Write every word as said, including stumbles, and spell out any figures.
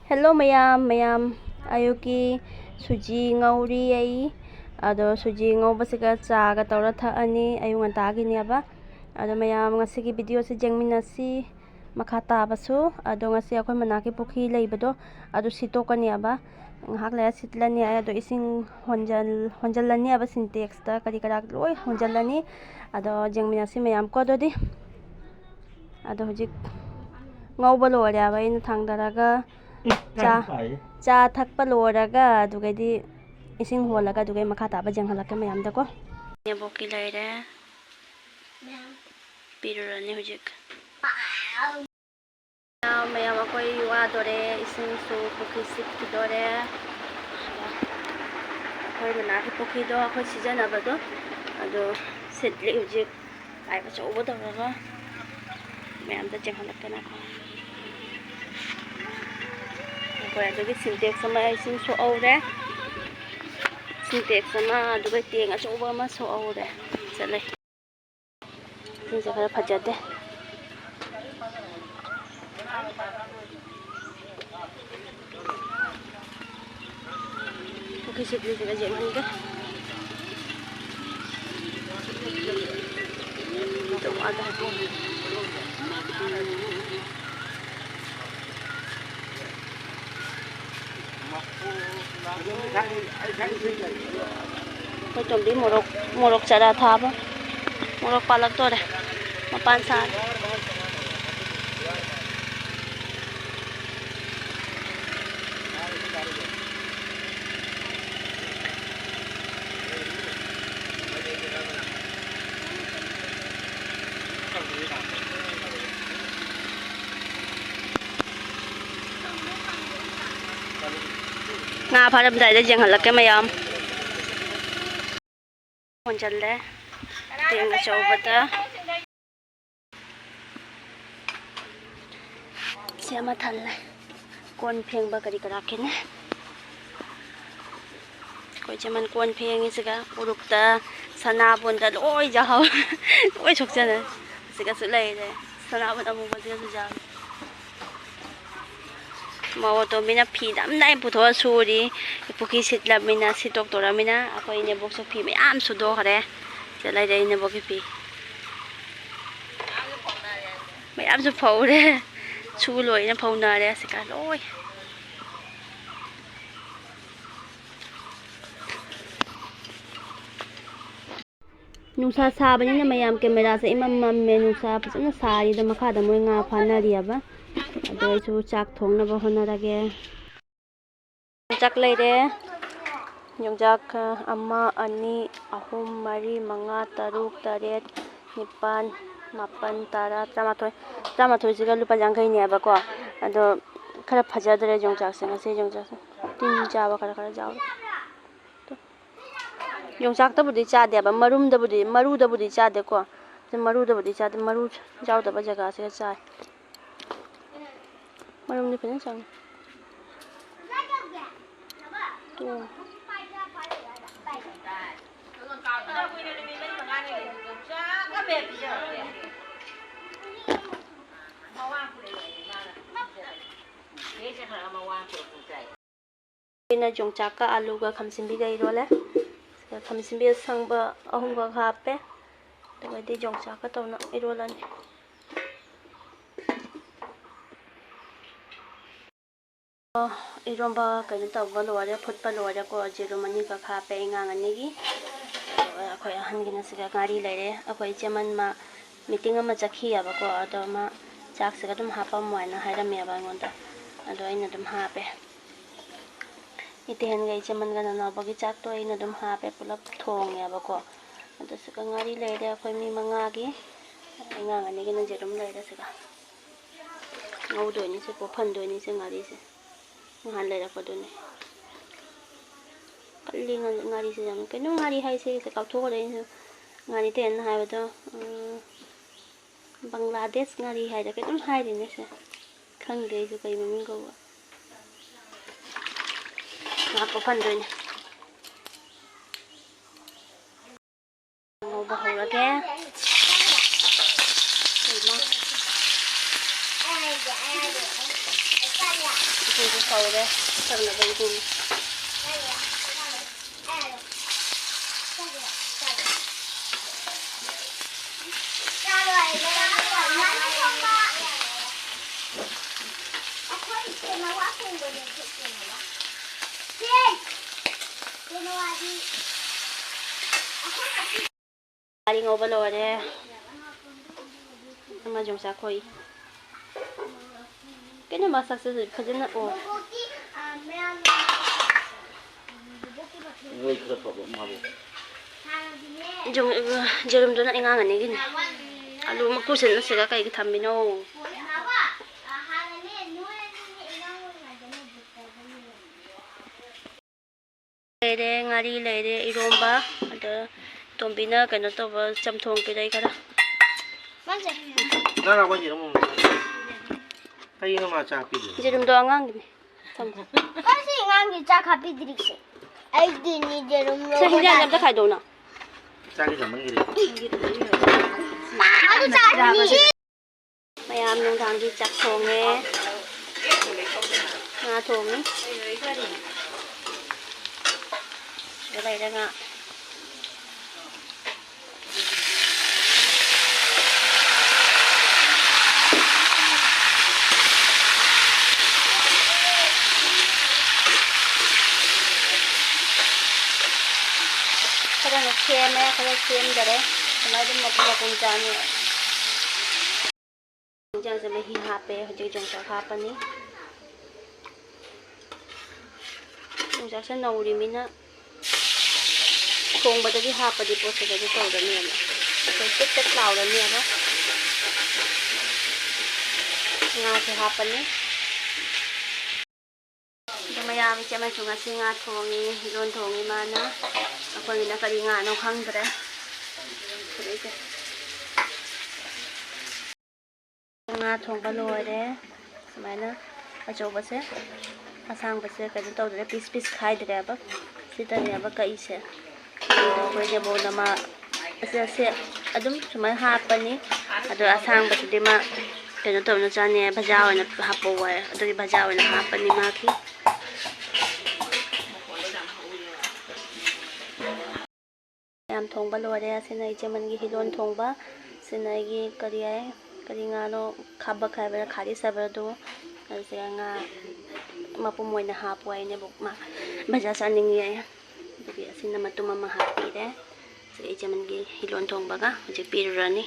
Hello ꯃꯌꯥꯝ, ꯃꯌꯥꯝ ꯑꯌꯨꯛꯀꯤ ꯁꯨꯖꯤ ꯉꯧꯔꯤ ꯑꯩ꯫ ꯑꯗꯣ ꯁꯨꯖꯤ ꯉꯧꯕꯁꯤꯒ ꯆꯥꯒ ꯇꯧꯔ ꯊꯛꯑꯅꯤ, ꯑꯌꯨꯛ ꯉꯟꯇꯥꯒꯤꯅꯦꯕ꯫ ꯑꯗꯣ ꯃꯌꯥꯝ ꯉꯁꯤꯒꯤ ꯚꯤꯗꯤꯑꯣꯁꯤ ꯌꯦꯡꯃꯤꯟꯅꯁꯤ꯫ ꯃꯈꯥ ꯇꯥꯕꯁꯨ꯫ ꯑꯗꯣ ꯉꯁꯤ ꯑꯩꯈꯣꯏ ꯃꯅꯥꯛꯀꯤ ꯄꯨꯈ꯭ꯔꯤ ꯂꯩꯕꯗꯣ ꯑꯗꯨ ꯁꯤꯠꯇꯣꯛꯀꯅꯦꯕ꯫ ꯉꯥꯏꯍꯥꯛ ꯂꯩꯔ ꯁꯤꯠꯂꯅꯤ ꯍꯥꯏ꯫ ꯑꯗꯣ ꯏꯁꯤꯡ ꯍꯣꯟꯖꯜ-, ꯍꯣꯟꯖꯜꯂꯅꯦꯕ, ꯁꯤꯟꯇꯦꯛꯁꯇ ꯀꯔꯤ ꯀꯔꯥ ꯂꯣꯏ ꯍꯣꯟꯖꯜꯂꯅꯤ꯫ ꯑꯗꯣ ꯌꯦꯡꯃꯤꯟꯅꯁꯤ ꯃꯌꯥꯝ ꯀꯣ ꯑꯗꯨꯗꯤ꯫ ꯑꯗꯣ ꯍꯧꯖꯤꯛ ꯉꯧꯕ ꯂꯣꯏꯔꯦꯕ, ꯑꯩꯅ ꯊꯥꯡꯗꯔꯒ ꯆꯥ, ꯆꯥ ꯊꯛꯄ ꯂꯣꯏꯔꯒ ꯑꯗꯨꯒꯩꯗꯤ ꯏꯁꯤꯡ ꯍꯣꯜꯂꯒ ꯑꯗꯨꯒꯩ ꯃꯈꯥ ꯇꯥꯕ ꯌꯦꯡꯍꯜꯂꯛꯀꯦ ꯃꯌꯥꯝꯗꯀꯣ꯫ ꯅꯦꯝꯕꯣꯛꯀꯤ ꯂꯩꯔꯦ꯫ ꯄꯤꯔꯨꯔꯅꯤ ꯍꯧꯖꯤꯛ꯫ ꯃꯌꯥꯝ ꯑꯩꯈꯣꯏ ꯋꯥꯗꯣꯔꯦ, ꯏꯁꯤꯡꯁꯨ ꯄꯨꯈ꯭ꯔꯤ ꯁꯤꯠꯈꯤꯗꯣꯔꯦ꯫ ꯑꯩꯈꯣꯏ ꯃꯅꯥꯛꯀꯤ ꯄꯨꯈ꯭ꯔꯤꯗꯣ ꯑꯩꯈꯣꯏ ꯁꯤꯖꯤꯟꯅꯕꯗꯣ ꯑꯗꯣ ꯁꯤꯠꯂꯤ ꯍꯧꯖꯤꯛ꯫ ꯄꯥꯏꯞ ꯑꯆꯧꯕ ꯇꯧꯔꯒ ꯃꯌꯥꯝꯗ ꯆꯦꯟꯈꯠꯂꯛꯇꯅꯀꯣ꯫ ꯑꯩꯈꯣꯏ ꯑꯗꯨꯒꯤ ꯁꯤꯟꯇꯦꯛꯁ ꯑꯃ ꯏꯁꯤꯡ ꯁꯣꯛꯍꯧꯔꯦ꯫ ꯁꯤꯟꯇꯦꯛꯁ ꯑꯃ, ꯑꯗꯨꯒ ꯇꯦꯡ ꯑꯆꯧꯕ ꯑꯃ ꯁꯣꯛꯍꯧꯔꯦ꯫ ꯆꯠꯂꯦ꯫ ꯁꯤꯁꯦ ꯈꯔ ꯐꯖꯗꯦ꯫ ꯄꯨꯈ꯭ꯔꯤ ꯁꯤꯠꯂꯤꯁꯤꯒ ꯌꯦꯡꯍꯟꯒꯦ꯫ ꯑꯩꯈꯣꯏ ꯇꯣꯝꯕꯤ ꯃꯣꯔꯣꯛ, ꯃꯣꯔꯣꯛ ꯆꯔꯥ ꯊꯥꯕ꯫ ꯃꯣꯔꯣꯛ ꯄꯥꯜꯂꯛꯇꯣꯔꯦ꯫ ꯃꯄꯥꯟ ꯁꯥꯔꯦ꯫ ꯉꯥ ꯐꯥꯔꯝꯗꯥꯏꯗ ꯌꯦꯡꯍꯜꯂꯛꯀꯦ ꯃꯌꯥꯝ꯫ ꯍꯣꯟꯖꯜꯂꯦ ꯇꯦꯡ ꯑꯆꯧꯕꯗ꯫ ꯁꯤ ꯑꯃ ꯊꯜꯂꯦ꯫ ꯀꯣꯟ ꯐꯦꯡꯕ ꯀꯔꯤ ꯀꯔꯥ ꯈꯤꯅꯦ꯫ ꯑꯩꯈꯣꯏ ꯏꯆꯦꯃꯟ ꯀꯣꯟ ꯐꯦꯡꯉꯤꯁꯤꯒ ꯎꯔꯨꯛꯇ, ꯁꯅꯥꯕꯨꯟꯗ ꯂꯣꯏ ꯌꯥꯎꯍꯧꯋꯦ꯫ ꯂꯣꯏ ꯁꯣꯛꯆꯜꯂꯦ꯫ ꯁꯤꯒꯁꯨ ꯂꯩꯔꯦ꯫ ꯁꯅꯥꯕꯨꯟ ꯑꯃꯨꯕꯁꯤꯒꯁꯨ ꯌꯥꯎꯔꯦ꯫ ꯃꯧ ꯑꯇꯣꯝꯕꯤꯅ ꯐꯤ ꯅꯝꯅ ꯑꯩ ꯄꯨꯊꯣꯛꯑ ꯁꯨꯔꯤ꯫ ꯄꯨꯈ꯭ꯔꯤ ꯁꯤꯠꯂꯕꯅꯤꯅ, ꯁꯤꯠꯇꯣꯛꯇꯣꯔꯃꯤꯅ ꯑꯩꯈꯣꯏ ꯏꯅꯦꯕꯣꯛꯁꯨ ꯐꯤ ꯃꯌꯥꯝ ꯁꯨꯗꯣꯛꯈ꯭ꯔꯦ꯫ ꯁꯤꯗ ꯂꯩꯔꯦ ꯏꯅꯦꯕꯣꯛꯀꯤ ꯐꯤ꯫ ꯃꯌꯥꯝꯁꯨ ꯐꯧꯔꯦ꯫ ꯁꯨ ꯂꯣꯏꯅ ꯐꯧꯅꯔꯦ ꯁꯤꯀꯥ ꯂꯣꯏ꯫ ꯅꯨꯡꯁꯥ ꯁꯥꯕꯅꯤꯅ ꯃꯌꯥꯝ ꯀꯦꯃꯦꯔꯥꯁꯦ ꯏꯃꯝ ꯃꯝꯃꯦ꯫ ꯅꯨꯡꯁꯥ ꯐꯖꯅ ꯁꯥꯔꯤꯗ ꯃꯈꯥꯗ ꯃꯣꯏ ꯉꯥ ꯐꯥꯅꯔꯤꯑꯕ꯫ ꯑꯗꯣ ꯑꯩꯁꯨ ꯆꯥꯛ ꯊꯣꯡꯅꯕ ꯍꯣꯠꯅꯔꯒꯦ꯫ ꯌꯣꯡꯆꯥꯛ ꯂꯩꯔꯦ꯫ ꯌꯣꯡꯆꯥꯛ, ꯑ, ꯑꯃ, ꯑꯅꯤ, ꯑꯍꯨꯝ, ꯃꯔꯤ, ꯃꯉꯥ, ꯇꯔꯨꯛ, ꯇꯔꯦꯠ, ꯅꯤꯄꯥꯜ, ꯃꯥꯄꯜ, ꯇꯔꯥ, ꯇꯔꯥꯃꯥꯊꯣꯏ, ꯇꯔꯥꯃꯥꯊꯣꯏꯁꯤꯒ ꯂꯨꯄꯥ ꯌꯥꯡꯈꯩꯅꯦꯕꯀꯣ꯫ ꯑꯗꯣ ꯈꯔ ꯐꯖꯗ꯭ꯔꯦ ꯌꯣꯡꯆꯥꯛꯁꯦ, ꯉꯁꯤ ꯌꯣꯡꯆꯥꯛꯁꯦ ꯇꯤꯟ ꯆꯥꯕ ꯈꯔ ꯈꯔ ꯌꯥꯎꯔꯦ꯫ ꯌꯣꯡꯆꯥꯛꯇꯕꯨꯗꯤ ꯆꯥꯗꯦꯕ, ꯃꯔꯨꯝꯗꯕꯨꯗꯤ, ꯃꯔꯨꯗꯕꯨꯗꯤ ꯆꯥꯗꯦꯀꯣ꯫ ꯁꯤ ꯃꯔꯨꯗꯕꯨꯗꯤ ꯆꯥꯗꯦ, ꯃꯔꯨ ꯌꯥꯎꯗꯕ ꯖꯒꯥꯁꯤꯗ ꯆꯥꯏ꯫ ꯃꯔꯨꯝꯗꯤ ꯐꯖꯅ ꯆꯥꯎꯅ ꯇꯣꯡꯉꯦ꯫ ꯑꯩꯅ ꯌꯣꯡꯆꯥꯛꯀ ꯑꯂꯨꯒ ꯈꯥꯃꯦꯟꯁꯤꯟꯕꯤꯒ ꯏꯔꯣꯜꯂꯦ꯫ ꯈꯥꯃꯦꯟꯁꯤꯟꯕꯤ ꯑꯁꯪꯕ ꯑꯍꯨꯝꯈꯛ ꯍꯥꯞꯄꯦ꯫ ꯑꯗꯨꯒꯗꯤ ꯌꯣꯡꯆꯥꯛꯀ ꯇꯧꯅ ꯏꯔꯣꯜꯂꯅꯤ꯫ ꯏꯔꯣꯝꯕ ꯀꯩꯅꯣ ꯇꯧꯕ ꯂꯣꯏꯔꯦ, ꯐꯨꯠꯄ ꯂꯣꯏꯔꯦꯀꯣ꯫ ꯌꯦꯔꯨꯝ ꯑꯅꯤꯈꯛ ꯍꯥꯞꯄꯦ ꯑꯉꯥꯡ ꯑꯅꯤꯒꯤ꯫ ꯑꯗꯨꯒ ꯑꯩꯈꯣꯏ ꯑꯍꯟꯒꯤꯅ ꯁꯤꯗ ꯉꯥꯔꯤ ꯂꯩꯔꯦ꯫ ꯑꯩꯈꯣꯏ ꯏꯆꯦꯃꯟ ꯃꯥ meeting ꯑꯃ ꯆꯠꯈꯤꯑꯕꯀꯣ, ꯑꯗꯣ ꯃꯥ ꯆꯥꯛꯁꯤꯒ ꯑꯗꯨꯝ ꯍꯥꯞꯄꯝꯃꯣ ꯍꯥꯏꯅ ꯍꯥꯏꯔꯝꯃꯦꯕ ꯑꯩꯉꯣꯟꯗ꯫ ꯑꯗꯣ ꯑꯩꯅ ꯑꯗꯨꯝ ꯍꯥꯞꯄꯦ꯫ ꯏꯇꯩꯍꯟꯒ ꯏꯆꯦꯃꯟꯒ ꯅꯅꯥꯎꯕꯒꯤ ꯆꯥꯛꯇꯣ ꯑꯩꯅ ꯑꯗꯨꯝ ꯍꯥꯞꯄꯦ, ꯄꯨꯂꯞ ꯊꯣꯡꯉꯦꯕꯀꯣ꯫ ꯑꯗꯨ ꯁꯤꯒ ꯉꯥꯔꯤ ꯂꯩꯔꯦ ꯑꯩꯈꯣꯏ ꯃꯤ ꯃꯉꯥꯒꯤ꯫ ꯑꯉꯥꯡ ꯑꯅꯤꯒꯤꯅ ꯌꯦꯔꯨꯝ ꯂꯩꯔꯦ ꯁꯤꯒ꯫ ꯉꯧꯗꯣꯏꯅꯤ ꯁꯦ, ꯄꯣꯞꯍꯟꯗꯣꯏꯅꯤ ꯁꯦ ꯉꯥꯔꯤꯁꯦ꯫ ꯅꯍꯥꯟ ꯂꯩꯔꯛꯄꯗꯨꯅꯦ꯫ ꯀꯜꯂꯤ ꯉꯥ-, ꯉꯥꯔꯤꯁꯦ ꯌꯥꯝ꯫ ꯀꯩꯅꯣ ꯉꯥꯔꯤ ꯍꯥꯏꯁꯦ ꯀꯥꯎꯊꯣꯛꯈ꯭ꯔꯦ ꯑꯩꯅ꯫ ꯉꯥꯔꯤ ꯇꯦꯟꯅ ꯍꯥꯏꯕꯗꯣ, ꯎꯝ, ꯕꯪꯒ꯭ꯂꯥꯗꯦꯁ ꯉꯥꯔꯤ ꯍꯥꯏꯗ ꯀꯩꯅꯣꯝ ꯍꯥꯏꯔꯤꯅꯦ ꯁꯦ꯫ ꯈꯪꯗꯦ ꯑꯩꯁꯨ ꯀꯩ ꯃꯃꯤꯡ ꯀꯧꯕ꯫ ꯉꯥꯏꯍꯥꯛ ꯄꯣꯞꯍꯟꯗꯣꯏꯅꯦ꯫ ꯉꯧꯕ ꯍꯧꯔꯒꯦ꯫ ꯀꯩꯅꯣ? ꯁꯤꯡꯁꯨ ꯁꯧꯔꯦ, ꯊꯛꯅꯕ ꯏꯁꯤꯡ꯫ ꯉꯥꯔꯤ ꯉꯧꯕ ꯂꯣꯏꯔꯦ꯫ ꯑꯃ ꯌꯣꯡꯆꯥꯛ ꯈꯣꯏ꯫ ꯀꯩꯅꯣ ꯃꯁꯛꯁꯦ ꯐꯖꯅ ꯑꯣ꯫ ꯌꯣꯡ-, ꯌꯦꯔꯨꯝꯗꯨꯅ ꯑꯉꯥꯡ ꯑꯅꯤꯒꯤꯅꯤ꯫ ꯑꯂꯨ ꯃꯀꯨ ꯁꯤꯠꯅ ꯁꯤꯠꯂ ꯀꯩꯒꯤ ꯊꯝꯃꯤꯅꯣ? ꯂꯩꯔꯦ, ꯉꯥꯔꯤ ꯂꯩꯔꯦ, ꯏꯔꯣꯝꯕ, ꯑꯗ ꯇꯣꯝꯕꯤꯅ ꯀꯩꯅꯣ ꯇꯧꯕ, ꯆꯝꯊꯣꯡ ꯄꯤꯔꯛꯏ ꯈꯔ꯫ ꯅꯪ ꯂꯥꯛꯄ ꯌꯦꯔꯨꯝ ꯑꯃ ꯆꯥ-, ꯀꯩꯒꯤꯅꯣ ꯃꯥ ꯆꯥ ꯄꯤꯗ꯭ꯔꯤꯗꯣ? ꯌꯦꯔꯨꯝꯗꯣ ꯑꯉꯥꯡꯒꯤꯅꯤ꯫ ꯊꯝꯃꯣ꯫ ꯀꯩꯅꯣ ꯁꯤ ꯑꯉꯥꯡꯒꯤ ꯆꯥꯛ ꯍꯥꯞꯄꯤꯗ꯭ꯔꯤꯁꯦ? ꯑꯩꯒꯤꯅꯤ ꯌꯦꯔꯨꯝ ꯁꯦ, ꯍꯤꯟꯖꯥꯡꯁꯦ ꯑꯃꯇ ꯈꯥꯏꯗꯣꯛꯅ꯫ ꯆꯥꯛꯀꯤ ꯆꯥꯃꯟꯈꯤꯔꯦ꯫ ꯑꯗꯨ ꯆꯥꯅꯤꯡꯉꯤ꯫ ꯃꯌꯥꯝ ꯅꯨꯡꯗꯥꯡꯒꯤ ꯆꯥꯛ ꯊꯣꯡꯉꯦ꯫ ꯉꯥ ꯊꯣꯡꯉꯤ꯫ ꯁꯤꯗ ꯂꯩꯔꯦ ꯉꯥ꯫ ꯈꯔꯅ ꯁꯦꯝꯃꯦ, ꯈꯔ ꯁꯦꯝꯗꯔꯦ꯫ ꯁꯨꯃꯥꯏꯅ ꯑꯗꯨꯝ ꯃꯄꯨꯝ ꯃꯄꯨꯝ ꯆꯥꯅꯤ꯫ ꯌꯦꯟꯁꯥꯡꯁꯦ ꯃꯍꯤ ꯍꯥꯞꯄꯦ, ꯍꯧꯖꯤꯛ ꯌꯣꯡꯆꯥꯛ ꯍꯥꯞꯄꯅꯤ꯫ ꯌꯣꯡꯆꯥꯛꯁꯦ ꯅꯧꯔꯤꯃꯤꯅ ꯊꯣꯡꯕꯗꯗꯤ ꯍꯥꯞꯄꯗꯤ ꯄꯣꯠꯁꯦ ꯀꯩꯅꯣ ꯇꯧꯔꯅꯦꯕ, ꯑꯩꯈꯣꯏ ꯄꯤꯠ ꯄꯤꯠ ꯂꯥꯎꯔꯅꯦꯕ꯫ ꯉꯥꯁꯦ ꯍꯥꯞꯄꯅꯤ꯫ ꯑꯗꯣ ꯃꯌꯥꯝ, ꯏꯆꯦ ꯑꯃꯁꯨ ꯉꯁꯤ ꯉꯥ ꯊꯣꯡꯉꯤ, ꯏꯔꯣꯟ ꯊꯣꯡꯉꯤ ꯃꯥꯅ꯫ ꯑꯩꯈꯣꯏꯒꯤꯅ ꯀꯔꯤ ꯉꯥꯅꯣ ꯈꯪꯗ꯭ꯔꯦ꯫ ꯁꯤꯗꯩꯁꯦ꯫ ꯉꯥ ꯊꯣꯡꯕ ꯂꯣꯏꯔꯦ꯫ ꯁꯨꯃꯥꯏꯅ ꯑꯆꯧꯕꯁꯦ, ꯑꯁꯥꯡꯕꯁꯦ ꯀꯩꯅꯣ ꯇꯧꯗ꯭ꯔꯦ, ꯄꯤꯁ ꯄꯤꯁ ꯈꯥꯏꯗ꯭ꯔꯦꯕ꯫ ꯁꯤꯗꯅꯦꯕ ꯀꯛꯏꯁꯦ꯫ ꯑꯗꯣ ꯑꯩꯈꯣꯏ ꯅꯦꯕꯣꯛꯅ ꯃꯥ ꯑꯁꯦ, ꯑꯁꯦ ꯑꯗꯨꯝ ꯁꯨꯃꯥꯏꯅ ꯍꯥꯞꯄꯅꯤ꯫ ꯑꯗꯣ ꯑꯁꯥꯡꯕꯁꯤꯗꯤ ꯃꯥ ꯀꯩꯅꯣ ꯇꯧꯅ ꯆꯥꯅꯤ, ꯚꯖꯥ ꯑꯣꯏꯅ ꯍꯥꯞꯄꯧ ꯍꯥꯏ꯫ ꯑꯗꯨꯒꯤ ꯚꯖꯥ ꯑꯣꯏꯅ ꯍꯥꯞꯄꯅꯤ ꯃꯥꯒꯤ꯫ ꯌꯥꯝ ꯊꯣꯡꯕ ꯂꯣꯏꯔꯦ꯫ ꯑꯁꯤꯅ ꯏꯆꯦꯃꯟꯒꯤ ꯍꯤꯂꯣꯟ ꯊꯣꯡꯕ꯫ ꯁꯤꯅ ꯑꯩꯒꯤ ꯀꯔꯤ ꯍꯥꯏ, ꯀꯔꯤ ꯉꯥꯅꯣ, ꯈꯥꯕꯛ ꯍꯥꯏꯕ꯭ꯔꯥ, ꯈꯥꯔꯤ ꯁꯥꯕ꯭ꯔꯥ ꯑꯗꯨ꯫ ꯑꯁꯤꯒ ꯉꯥ ꯃꯄꯨꯝ ꯑꯣꯏꯅ ꯍꯥꯞꯄꯣ ꯍꯥꯏ ꯅꯦꯕꯣꯛꯅ, ꯚꯖꯥ ꯆꯥꯅꯤꯡꯉꯤ ꯍꯥꯏ꯫ ꯑꯗꯨꯒꯤ ꯑꯁꯤꯅ ꯃꯇꯨꯝ ꯑꯃ ꯍꯥꯞꯄꯤꯔꯦ꯫ ꯁꯤ ꯏꯆꯦꯃꯟꯒꯤ ꯍꯤꯂꯣꯟ ꯊꯣꯡꯕꯒ ꯍꯧꯖꯤꯛ ꯄꯤꯔꯨꯔꯅꯤ꯫